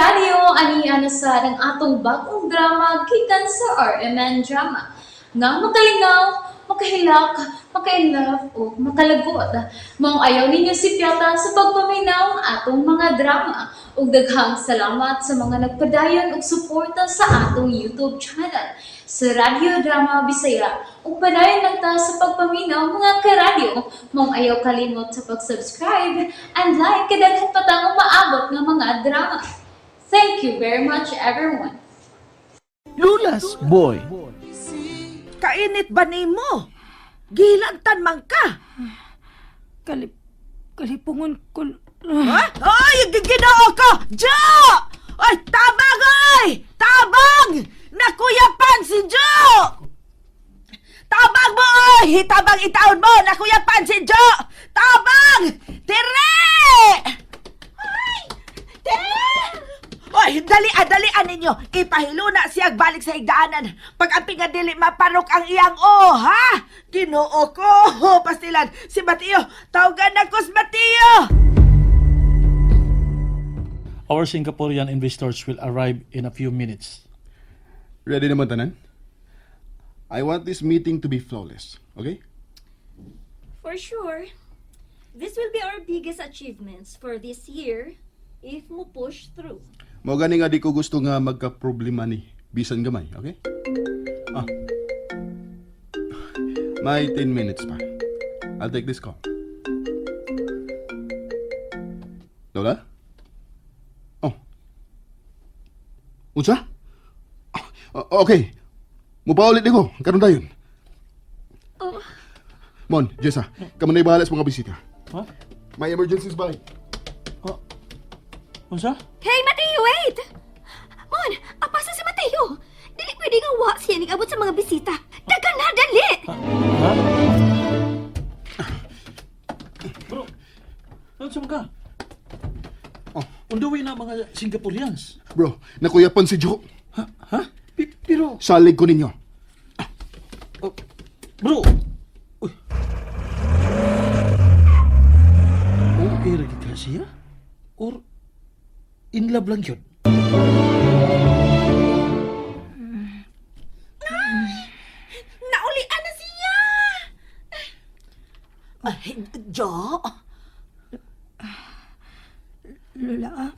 Karadyo, ani na sa ang atong bagong drama gikan sa RMN Drama. Nga makalingaw, makahilak, maka-inlove o makalagot. Maong ayaw ninyo sipyata sa pagpaminaw ang atong mga drama. Ug daghang salamat sa mga nagpadayon og suporta sa atong YouTube channel sa Radyo Drama Bisaya. Ug padayon lang ta sa pagpaminaw, mga karadyo. Maong ayaw kalimot sa pag-subscribe and like kay daghan pa tang umaabot nga mga drama. Thank you very much, everyone. Lola's Boy. Kainit ba nimo? Gilantan man ka. Kalipungon ko. Ha? Ay, ginoo ko! Jo! Ay, tabang ay! Tabang! Nakuyapan si Jo! Tabang mo oy! Tabang itaon mo! Nakuyapan si Jo! Tabang! Dire! Ay! Dire! Oy, dalian, dalian ninyo. Ipahiluna siya balik sa higdaanan. Pag ang pingadili, maparok ang iyang o, ha? Ginoo ko! Pastilan, si Mateo! Tawagan na ko si Mateo! Our Singaporean investors will arrive in a few minutes. Ready naman tanan? I want this meeting to be flawless, okay? For sure. This will be our biggest achievements for this year if mo push through. Mao gani nga di ko gusto nga magka-problema ni bisan gamay, okay? Ah. May 10 minutes pa. I'll take this call. Lola? Oh. Unsa? Ah, okay. Mupaulit ko. Karon dayon. Oh. Mon, Jessa, kamo na bahala sa mga bisita. Ha? May emergencies bye. Unsa? Hey, Mateo, wait! Mon, apasa si Mateo! Dili pwede nga wa siya ning-abot sa mga bisita. Dagan na, dali! Ha? Bro, unsa man ka? Oh. On the way na mga Singaporeans. Bro, nakuyapan si Joe. Ha? Ha? Pero, Salig ko ninyo. oh, bro. Uy. Okay ra gid ka siya? Or in love lang yun? Naulian na siya! Ay, Jo? Lola, ah,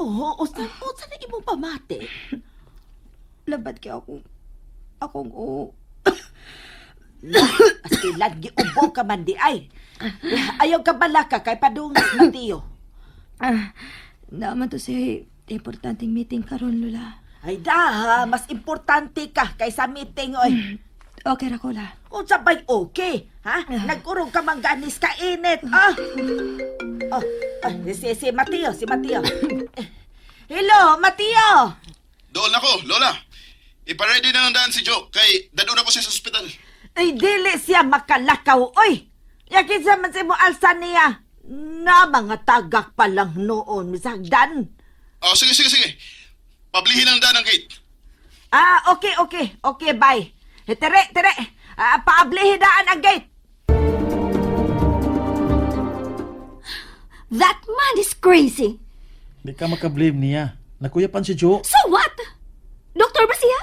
Oo, usa, usa na imong pamati. labad kay akong o. Astilan, giubo ka man di ay. Ayaw ka balaka kay padungas Mateo. Ah, naman to siya importanteng meeting karon, Lola. Ay da, mas importante ka kaysa meeting oy. Okay ra ko, la. Unsa ba'y okay, ha? Nagkurog ka man ganis ka init, ah. Oh, ah, si Mateo, si Mateo. Hello, Mateo. Doon ako, Lola. Ipaready na ng daan si Joe kay dadun ako siya sa ospital. Ay, dili siya makalakaw, oy. Yakin sa man si mo alsa niya. Na mga tagak pa lang noon, misagdan. Oh, sige, sige, sige. Pablihin ang daan ang gate. Ah, okay, okay. Okay, bye. Eh, tere, tere. Ah, paablihin daan ang gate. That man is crazy. Di ka makablame niya. Nakuyapan si Joe. So what? Doktor ba siya?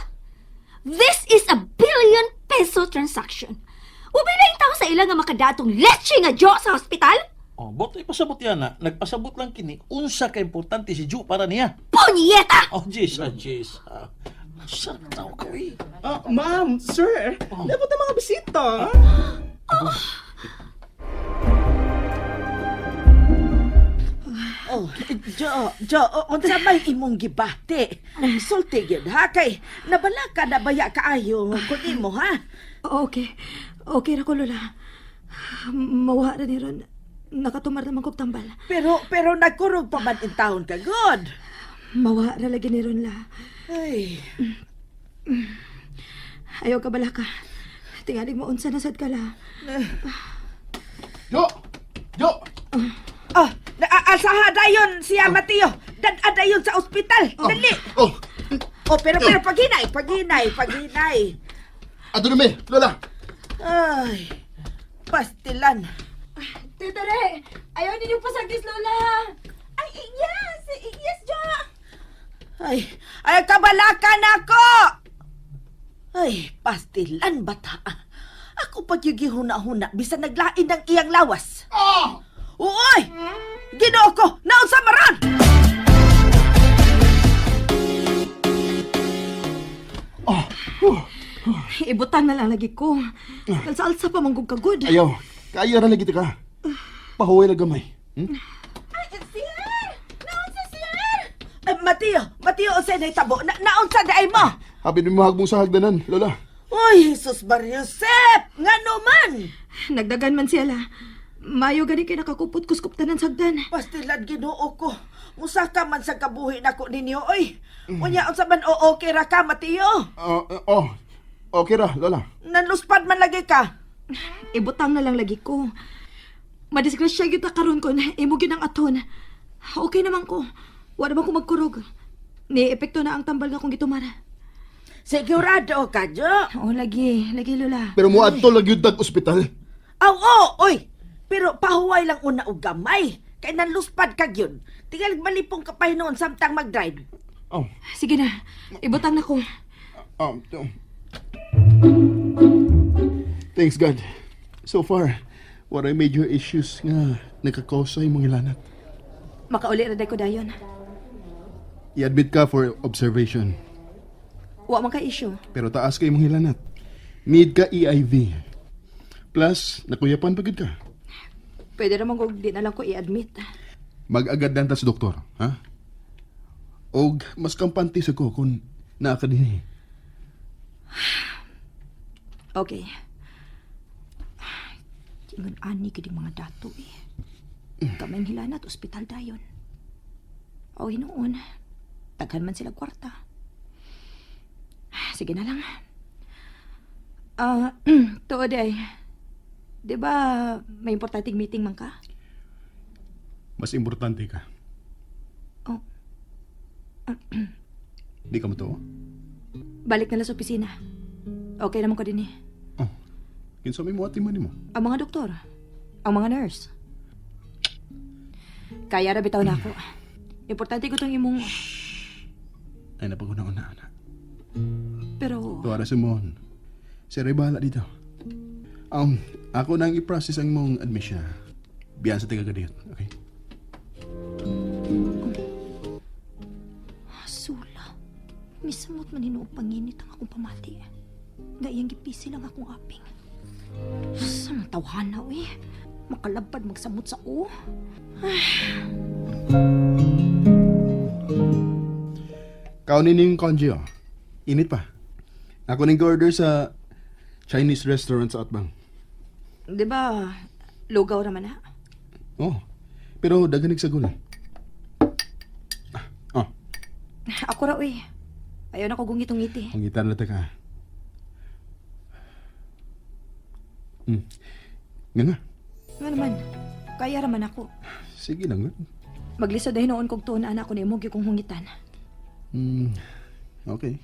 This is a billion peso transaction. Ubay na yung tao sa ilang nga makadatong leche nga jo sa hospital? Oh, bot ipasabot yan na. Nagpasabot lang kini unsa ka importante si Joe para niya. Punyeta! Oh, jeez, ah, jeez. Ah, sarap tao ka, eh. Ah, ma'am, sir, dapat ang mga bisita. Oh, Jo, Jo, unsa may imong gibati? Sulti gyud ha kay nabala ka na baya kaayo kun imo ha. Okay. Okay ra ko, Lola. Mawa ra ni ron. Nakatumar naman kog tambal. Pero pero nagkurog pa man in taon ka good. Mawa ra lagi ni ron, la. Ay, Ayaw ka balaka. Tingalig mo unsa na sad ka, la. Joe! Joe! oh, naalsaha dayon siya Mateo. Dad dayon sa ospital. Dali. Oh, Oh, pero pero paghinay, paghinay, paghinay. ato na me, Lola. Ay, pastilan. Tita Re, ayaw ninyong pasagis, Lola. Ay, yes, yes, Jo. Ay, ay kabalaka na ako! Ay, pastilan bata. Ako pagyugihuna-huna, bisan naglain ang iyang lawas. Ah! Uoy! Ginoo ko! Naunsa maron! Ibutang na lang lagi ko. Alsa-alsa pa manggug kagod. Ayaw, kaya ra lagi ta ka. Pahuway lang gamay. Hmm? Naunsa sir! Ay, Mateo! Mateo, unsay nahitabo? Na naunsa di ay mo? Habi ni mo sa hagdanan, Lola. Uy, Jesus Maria Josep! Ngano man! Nagdagan man siya la. Mayo gani kay nakakupot kuskup tanan sagdan. Pastilan Ginoo ko. Musaka man sa kabuhi nako ninyo oy. Unya unsa man o okay ra ka, Mateo? Oh, okay ra, Lola. Nanluspad man lagi ka. Ibutang na lang lagi ko. Madisgrasya gyud ta karon kon imo gyud ang aton. Okay naman ko. Wa naman ko magkurog. Ni epekto na ang tambal nga akong gitumara. Sigurado ka, Jo. Oo, lagi. Lagi, Lola. Pero mo adto lagi yun tag ospital. Aw, oo, oy. Pero pahuway lang una og gamay. Kay nanluspad ka gyud. Tingal malipong ka pa hinuon samtang mag-drive. Oh, Sige na. Ibutang na ko. oh. Thanks God. So far, what are major issues nga nakakausa imong ilanat? Makauli ra day ko dayon. I-admit ka for observation. Wa man kay issue. Pero taas ka imong hilanat. Need ka EIV. Plus, nakuyapan pa gud ka. Pwede naman kung di na lang ko i-admit. Mag-agad lang ta sa doktor, ha? Og mas kampante sa ko kung naa ka dinhi. Okay. Ingon ani gid yung mga dato eh. Kamay hilanat ospital dayon. O hinuon. Daghan man sila kwarta. Sige na lang. Ah, tuod ay. 'Di ba may importanteng meeting man ka? Mas importante ka. Oh. Di ka mo? Balik na lang sa opisina. Okay naman ko din eh. Oh. Kinsa may muati man nimo? Ang mga doktor, ang mga nurse. Kaya ra bitaw na ako. Importante ko tong imong Ay napaguna-una na. pero Tuara si Mon. Si Ray bahala dito. Ako nang i-process ang mong admission. Biyan sa taga gadiyot, okay? Sula. Misamot man hinuog panginit ang akong pamati. Nga iyang gipisi lang akong aping. Sa mga tawhana, uy. Makalabad magsamot sa o. Kaunin ning congee, oh. Init pa. Ako ning order sa Chinese restaurant sa Atbang. Di ba, lugaw naman na? Oh, pero daghan sagol. Ah, oh, Ako ra, uy. Ayaw na ko gungitong-ngiti. ang gitar na ka. Nga nga. Nga naman, kaya raman ako. Sige lang. Maglisod na hinuon kog tuon anak ko nimo gyud kong hungitan. Okay.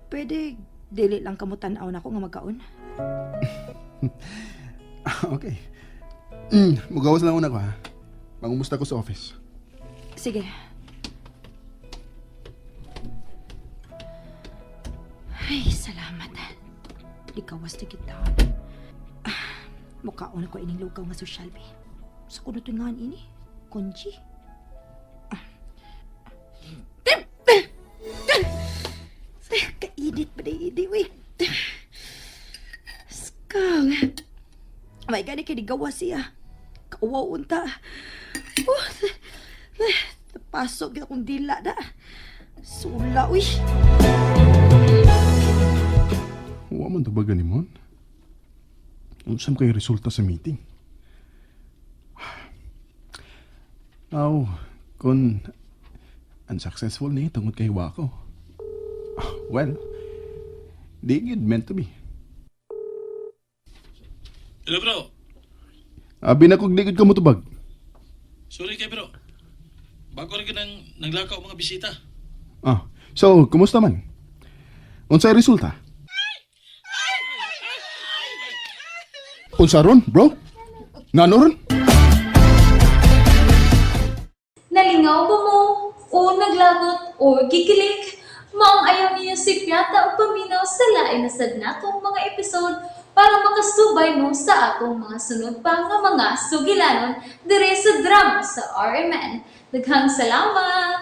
Pwede dili lang kamo tan-aw nako nga magkaon. Okay. Mugawas lang una ko ha. Mangumusta ko sa office. Sige. Ay, salamat. Likawas na kita. Ah, mukhaon ako ining lugaw nga sosyal, be. Sa kuno tungan ini, konji. Ah. Kainit ba na ini, wait. Skang. May gani kay gawa siya. Kauwaw unta. Oh, napasok gid akong dila na. Sula, uy. Wa man to ba ganimon? Unsam kay resulta sa meeting? Aw, kung unsuccessful ni tungod kay Wako. Well, di gyud meant to be. Hello bro. Abi na kog di gyud ka motubag. Sorry kay bro. Bago rin ka nang naglakaw mga bisita. Ah, so kumusta man? Unsay resulta? Unsa ron, bro? Ngano ron? Nalingaw Nalingaw ba mo? O naglagot o gikilig? Maong ayaw niyo si Piata o paminaw sa lain na sad natong mga episode para makasubay mo sa atong mga sunod pa nga mga sugilanon dire sa drama sa RMN. Daghang salamat!